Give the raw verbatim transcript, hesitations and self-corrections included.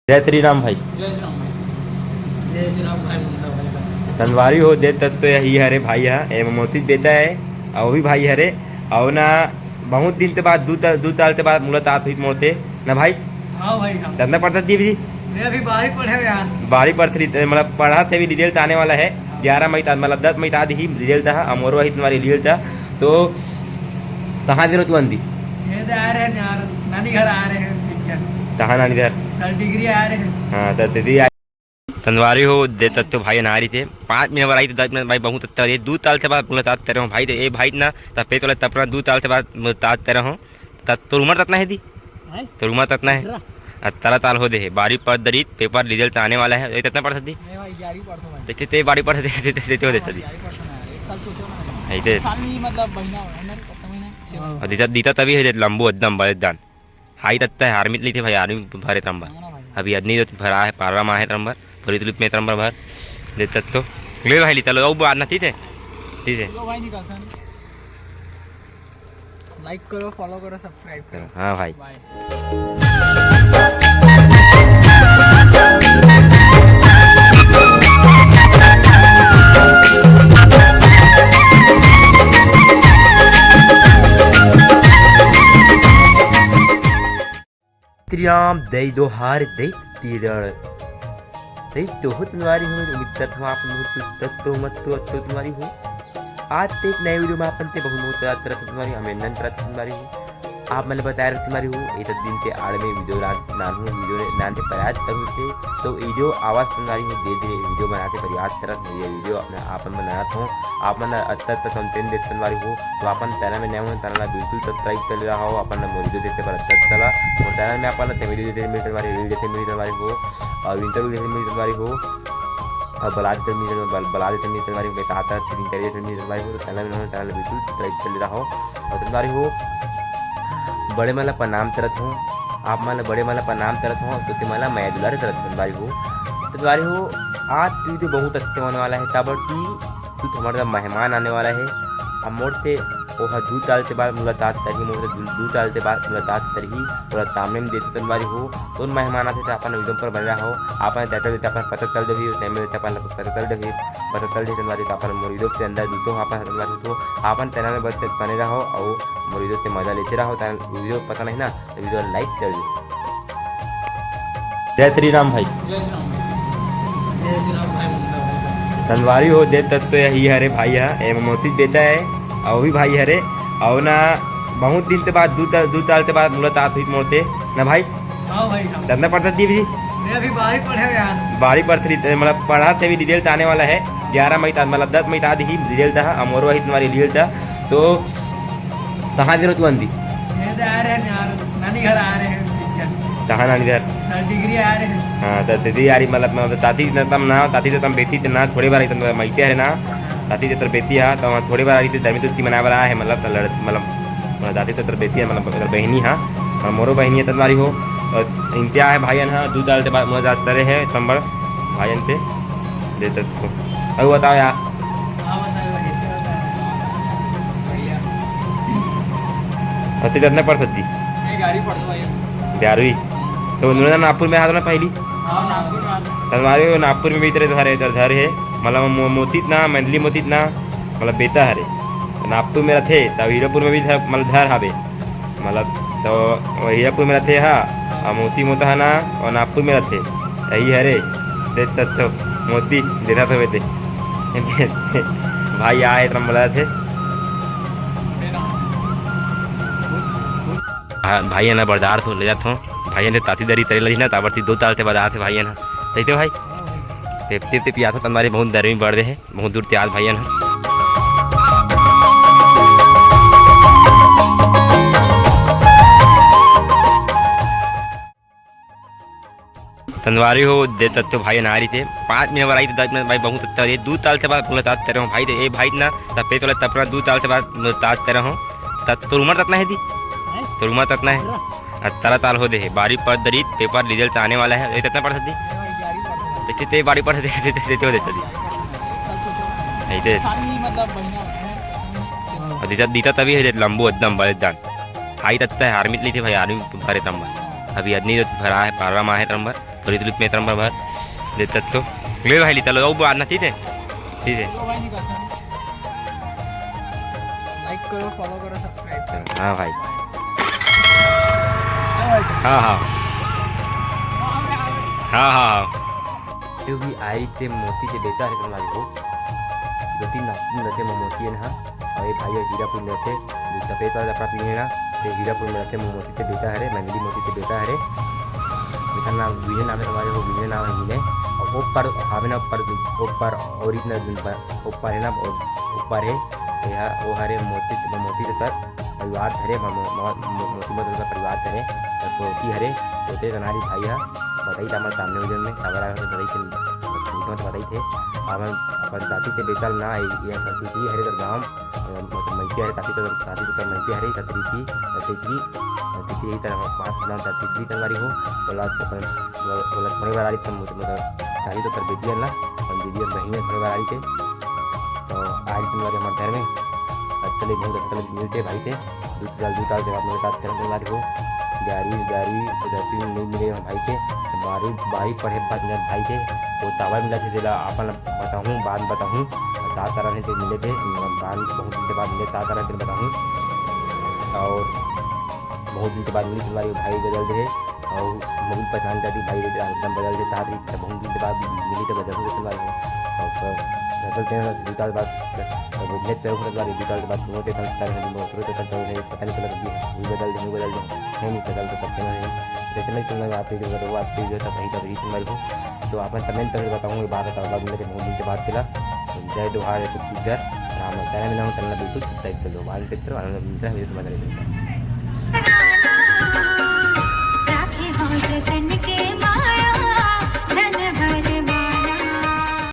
जय श्री राम भाई। जय श्री राम भाई। जय श्री राम भाई, मुंडा भाई का। संगवारी हो, दे तत्व यही हरे भाई हा, ए मोती बेटा है, अउ वो भी भाई हरे, अउ ना बहुत दिन के बाद, दू त-, दू साल के बाद मुलाकात हुई मोर से, ना भाई? हाँ भाई, हाँ। कितना पढ़ता थी अभी? मैं अभी बारहवीं पढ़े हुए यार। बारहवीं पढ़त रही, मतलब पढ़ा थे अभी, रिजल्ट आने वाला है। ग्यारह मई तक, मतलब दस मई तक ही रिजल्ट था, अमोरो ही तुम्हारी रिजल्ट था। तो कहाँ दे रहो तू आंधी? ये तो आ रहे हैं यार, नानी घर आ रहे हैं पिक्चर। कहाँ नानी घर? सर डिग्री आ रहे हैं। हाँ, तो दीदी आ-, संगवारी हो, दे तक तो भाई ना रही थे, पाँच मिनट वाला आई तो दस मिनट भाई बहुत अच्छा है। दू साल के बाद मुलाकात कर रहे हो भाई, तो ए भाई ना, तब पे तो तपना दू साल के बाद मुलाकात कर रहे हो। त-, तोर उम्र कितना है दी? हैं? तोर उम्र कितना है? अठारह। अठारह साल हो दे है। बारहवीं पढ़ दरी, पेपर रिजल्ट आने वाला है। ये कितना पढ़ सकती? मैं भाई ग्यारहवीं पढ़ता हूँ भाई। देखते ते बारहवीं पढ़ सकते, देखते, देखते हो देता दी। ग्यारहवीं पढ़ता हूँ यार, एक साल छोटे हो ना। ऐसे। एक साल नहीं, मतलब महीना हो, है ना, कितना महीना? छह महीना। और दीता, दीता तभी है, लंबू एकदम बड़े दान। हाई तत्ता है, आर्मी नहीं थे भाई, आर्मी भरे तंबा। हाँ ना भाई। अभी अदनी जो भरा है, पारा मा है तंबा, पूरी तुलिप में तंबा भर। दे तत्तो। ले भाई, लीता लो, वो बात ना थी थे। ठीक है। लो भाई, निकलता है। Like करो, follow करो, subscribe करो। हाँ भाई। Bye। त्रियाम दई दोहार दई तीरण। दई दोहत नवारी हो, उम्मीद करत हूँ आप लोग सुस्त हो, मस्त हो, अच्छो नवारी हो। आज ते एक नए वीडियो में आपन ते बहुत बहुत तरह तरह नवारी, अभिनंदन करत नवारी हो। आप मन बताए रहत नवारी हो, एक दिन के आड़ में वीडियो नान, नान हूँ, वीडियो नान के प्रयास करूँ से, तो वीडियो आवाज नवारी हो, धीरे धीरे वीडियो बनाते प्रयास करत हूँ, ये वीडियो अपने आप मन बनात हूँ। आप मन अच्छा अच्छा कंटेंट देखत नवारी हो, तो अपन चैनल में नए हो, चैनल ला बिल्कुल subscribe कर लिया हो, अपन मोर वीडियो देखे बर अच्छा अच्छा ला। मोर चैनल में अपन ला family video मिलत नवारी, reel देखे मिलत नवारी हो, और interview देखे मिलत नवारी हो, और बलाद देखे मिलत, बल-, बलाद देखे मिलत नवारी हो, बेटा आता है, interview देखे मिलत नवारी हो, तो चैनल में नए हो, चैनल ला बिल्कुल subscribe कर लिया हो। और नवारी हो, बड़े मन ला प्रणाम करत हूँ, आप मन ला बड़े मन ला प्रणाम करत हूँ, तो ते मन ला मया दुलार करत हूँ नवारी हो। तो नवारी हो, आज वीडियो बहुत अच्छा होने वाला है, काबर कि तू तो हमारा मेहमान आने वाला है। अब मोर से ओहा दू साल के बाद मुलाकात करही, मोर से दू, दू साल के बाद मुलाकात करही, तोला सामने में देखे नवारी हो। कौन मेहमान आथे तो अपन वीडियो पर बने रहो, अपन title देते अपन पता चल जाही, उस time में देते अपन पता चल जाही, पता चल जाही नवारी तो अपन मोर वीडियो के अंदर जुटो, अपन नवारी तो अपन चैनल में बस बने रहो और मोर वीडियो से मजा लेते रहो। वीडियो पसंद है ना, वीडियो like कर दो। जय श्री राम भाई। जय श्री राम भाई। जय श्री राम भाई, मुंडा भाई का। संगवारी हो, दे तत्व यही हरे भाई हा, ए मोती बेटा है, अउ वो भी भाई हरे, अउ ना बहुत दिन के बाद, दू त-, दू साल के बाद मुलाकात हुई मोर से, ना भाई? हाँ भाई, हाँ। कितना पढ़ता थी अभी? मैं अभी बारहवीं पढ़े हुए यार। बारहवीं पढ़त रही, मतलब पढ़ा थे अभी, रिजल्ट आने वाला है ग्यारह मई तक, मतलब दस मई तक ही रिजल्ट था, अमोरो ही तुम्हारी रिजल्ट था, तो कहाँ दे रहो तू आंधी? ये तो आ रहे हैं यार, नानी घर आ रहे हैं पिक्चर। कहाँ नानी घर? सर डिग्री आ रहे हैं। हाँ, तो दीदी यारी मतलब, मतलब ताती न तम ना, ताती तो तम बेटी ते ना, थोड़े बार इतना माइते है ना, हाँ। ताती ते तर बेटी हा, तो वहाँ थोड़े बार आई थी, धर्मी तुस्ती मनाए बर आए है, मतलब तो लड़-, मतलब, मतलब ताती ते तर बेटी है, मतलब अगर बहनी हा, और मोरो बहनी है तनवारी हो, और इनते आए भाई है ना, दू साल के बाद मुझे जात करे है, संबल भाई इनते, दे तक तो। अब बताओ यार। हाँ, बताओ भाई, क्या बताओ? बढ़िया। अति कितना पढ़ सकती? ये ग्यारहवीं पढ़ दो भाई। ग्यारहवीं? तो उन्होंने नागपुर में हाथ ना पहली? हाँ, नागपुर में हाथ। हमारे वो नागपुर में भी इतने धर है, इधर धर है। मतलब मो-, मोती इतना, मैंदली मोती इतना, मतलब बेटा हरे। नागपुर में रहते, तब हीरापुर में भी धर, मतलब धर हावे। मतलब, तो वो हीरापुर में रहते हा, और मोती मोता है ना, और नागपुर में रहते। यही हरे, देख तक तो मोती, देखा तो बेटे। भाई आए, इतना मजा थे। भा-, भाई है ना, बरदार थो, ले जात हो। भाई ने ताती दरी तरे लगी ना, ताबर ती दो ताल ते बरदार थे भाई है ना। देखते भाई, ते, ते, ते पिया था, तुम्हारे बहुत दर में बढ़ रहे हैं, बहुत दूर ते आज भाई है ना। तनवारी हो, दे तत्तो भाई ना रही थे। पाँच मिनट वाला आई तो दस मिनट भाई बहुत अच्छा है। दू ताल ते बाद मुलाकात करे हो भाई, ते ए भाई ना, तब पे तोला तपना दू ताल ते बाद मुलाकात करे हो। तब तोर उम्र कितना है दी? हैं? तोर उम्र कितना है? अठारह। अठारह ताल हो दे है। बारहवीं पढ़ दरी, पेपर रिजल्ट आने वाला है। ये कितना पढ़ सकती? मैं भाई ग्यारहवीं पढ़ रहा हूँ। देखते ते बारहवीं पढ़ दे, दे, दे, दे, दे, दे। एक साल छोटे हो ना। ऐसे। साल नहीं, मतलब महीना हो गया है। और दीता, दीता तभी है, लंबू एकदम बड़े दान। हाई तत्ता है, आर्मी नहीं थे भाई, आर्मी भरे तंबर। अभी अदनी जो भरा है, पारा मा है तंबर। और इतनी मेतरम बाबा देता तो ले भाई, लीता लो, वो बात ना, ठीक है, ठीक है। लाइक करो, फॉलो करो, सब्सक्राइब करो। हाँ भाई। हाँ, हाँ। हाँ, हाँ, हाँ। क्योंकि आई ते मोती के बेटा है तुम्हारी हो। दो तीन नाम रहते मोती है ना। और ये भाई है हीरापुर में रहते, जो सफेद वाला कपड़ा पहने ना, ये हीरापुर में रहते, मोती के बेटा हरे, मैमिली मोती के बेटा हरे। एकर नाम विनय नाम है तुम्हारे हो, विनय नाम है विनय। और ऊपर हवे ना, ऊपर, ऊपर ओरिजिनल ऊपर है ना, ऊपर है, ये वो हरे मोती, मोती के सर परिवार धरे, म-, म-, म-, मोती मदन का परिवार धरे, तो पोती हरे, पोते कनारी भाई हा, बताई था हमारे सामने वीडियो में, काबर आया तो बताई थे, झूठ मत बताई थे, अपन, अपन जाति से बेचल ना, ये, ये करती थी, हरे कर गाँव, अ, मतलब, मैके हरे, काफी तो, काफी तो मैके हरे, कतरी थी, कतरी थी, कतरी थी, यही तरह पाँच नाम जाति थी तलवारी हो, बोला तो अपन, बोला, बोला, थोड़ी बार आ रही थी, मतलब, शादी तो कर बेटी है ना, और दीदी हम बहन है, थोड़ी बार आ रही थे, तो आज दिन वाले हमारे घर में चले बहुत अच्छा, चले मिलते भाई थे। दू साल, दू साल के बाद मुलाकात करने वाली हो। गाड़ी गाड़ी उधर भी नहीं मिले हम भाई थे। बारी बारी पढ़े बाद मिलत भाई थे। वो तावा मिला थे, जेला अपन बताहूँ, बाद में बताहूँ। तार तारा नहीं थे मिले थे, बाद बहुत दिन के बाद मिले, तार तारा फिर बताहूँ। और बहुत दिन के बाद मिली तुम्हारे भाई बदल दे, और मोबाइल पहचान जाती भाई, एकदम बदल देता है। तब हम दिन के बाद मिली तो बदल देते बारे में। और तो बदल देना दो साल बाद, अब नेट पे होने वाली दो साल बाद वो देखा सारे हम लोग तो तो तो है, पता नहीं चला कि ये बदल दे, वो बदल दे, है नहीं बदल तो पता नहीं। जैसे नहीं तुम लोग आते जो वो आते जो तब कहीं तब रीत मर को। तो आप कमेंट करके बताऊँ, ये बात बताओ, बाद में बहुत दिन के बाद चला। जय जोहार, जय छत्तीसगढ़। राम चैनल में ना हो, चैनल बिल्कुल सब्सक्राइब कर लो, बाद में फिर आनंद मिलता है, मुझे तुम्हारे राखे हो जतन